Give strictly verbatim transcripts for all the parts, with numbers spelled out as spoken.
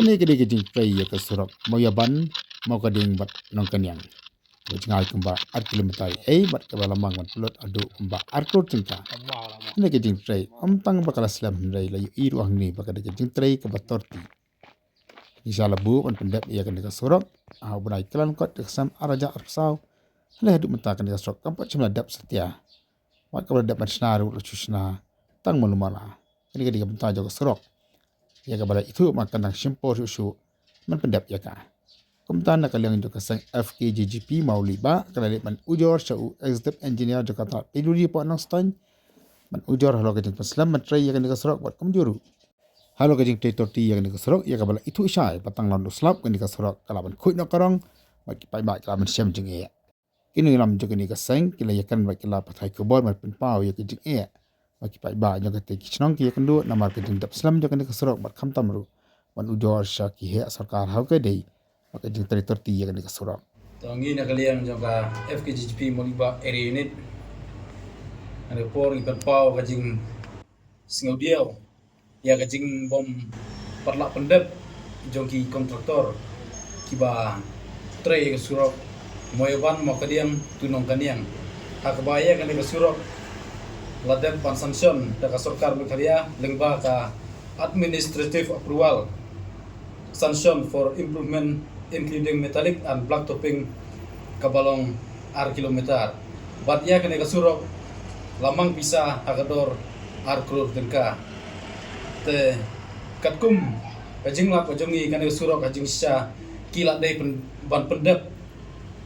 Kane ka dei ka jingtrei ïa ka surok Mawïaban, Mawkadiang bad Nongkaniang. Ka jngai kumba ar kilometer ei bad kaba la mang ban pynlut haduh kumba ar klur tyngka. Kane ka jingtrei ym tang ba ka la slem hynrei la ïohi ruh hangne ba ka dei ka jingtrei kaba torti. Ngi sha la buh ban pyndep ïa kane ka surok ha u bnai Kyllalyngkot ka snem ar hajar arphew saw. Hynrei haduh mynta kane ka surok kam pat shym la dep satia. Wat kaba la dep ban shna ruh la shu shna tang malu mala. Kane ka dei ka bynta jong ka surok ïa kaba la ithuh ma ka dang shim por shuh shuh ban pyndep ïa ka. Kumta na ka liang jong ka seng F K G G P Mawlih Bah ka la leit ban ujor sha u executive engineer jong ka tnat P W D hapoh Nongstoiñ ban ujor halor ka jingpynslem ban trei ïa kane ka surok bad kumjuh ruh halor ka jingtrei torti ïa kane ka surok ïa kaba la ithuh shai ba tang lada u slap kane ka surok ka lah ban khuid noh ka rong bad ki paidbah ki lah ban shem jingeh. Ki nongïalam jong kane ka seng ki la ïakren bad ki la pathai khubor ban pynpaw ïa ka jingeh ba ki paidbah jong kata ki shnong ki ïakynduh namar ka jingdep slem jong kane ka surok bad khamtam ruh ban ujor sha ki heh sorkar ha kaba dei bad ka jingtrei torti ïa kane ka surok. To ngi na ka liang jong ka F K G G P Mawlih Bah Area Unit, ha kane ka por ngi pynpaw ka jingsngewdiaw ïa ka jingbym pat lah pyndep jong ki kontraktor kiba trei ïa ka surok Mawïaban Mawkadiang to Nongkaniang, ha kaba ïa kane ka surok la dep ban sanction da ka sorkar Meghalaya lyngba ka administrative approval, sanction for improvement including metallic and blacktopping kaba long ar kilometer. Bad ïa kane ka surok la mang pisa ha ka dor ar klur tyngka. Te katkum ka jinglap ka jong ngi, kane ka surok ha jingshisha ki la dei pyn-, ban pyndep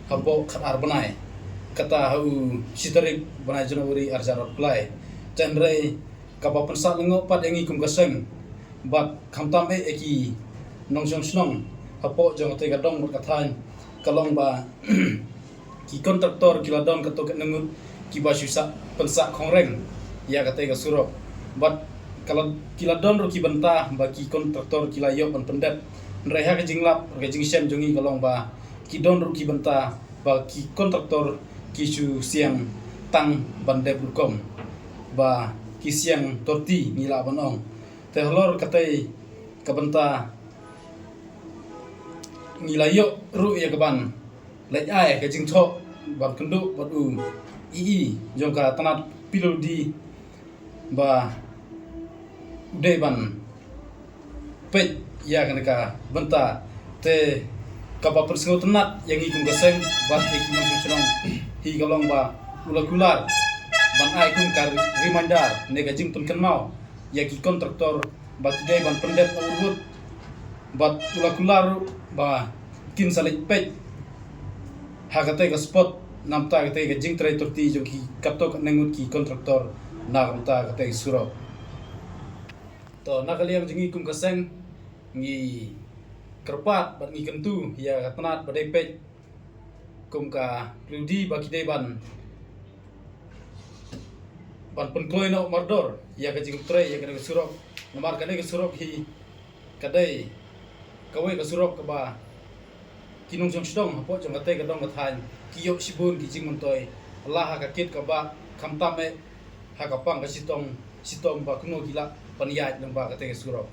hapoh khatar bnai, kata ha u shi tarik bnai January ar hajar arphew lai. Te hynrei kaba pynsah lyngngoh pat ïa ngi kum ka seng bad khamtam eh ïa ki nongshong shnong hapoh jong kata ka dong bad ka thaiñ ka long ba ki kontraktor ki la don katto katne ngut kiba shu sah pynsah khongreng ïa kata ka surok. Bad ka la, ki la don ruh ki bynta ba ki kontraktor ki la ïoh ban pyndep. Hynrei ha ka jinglap, ka jingshem jong ngi ka long ba ki don ruh ki bynta ba ki kontraktor ki shu siang tang ban dep rukom, ba ki siang torti ngi lah ban ong. Te halor katei ka bynta ngi la ïoh ruh ïa ka ban leit ai ka jingthoh ban kynduh bad u E E jong ka tnat P W D ba u dei ban peit ïa kane ka bynta. Te kaba pynsngewtynnat ïa ngi kum ka seng bad ïa ki nongshong shnong hi ka long ba u la kular ban ai kum ka reminder ne ka jingpynkynmaw ïa ki kontraktor ba ki dei ban pyndep na urwut, bad u la kular ruh ba kin sa leit peit ha katei ka spot namar katei ka jingtrei torti jong ki katto katne ngut ki kontraktor na ka bynta katei ka surok. To na ka liang jong ngi kum ka seng ngi kyrpad bad ngi kyntu ïa ka tnat ba dei peit kum ka P W D ba ki dei ban ban pynkloi noh mardor ïa ka jingtrei ïa kane ka surok. Namar kane ka surok hi ka dei kawei ka surok kaba ki nongshong shnong hapoh jong katei ka dong ka thaiñ ki ïoh shibun ki jingmyntoi, la ha ka kit kaba khamtam eh ha ka pang ka shitom, shitom ba kumno ki lah ban ïaid lyngba katei ka surok.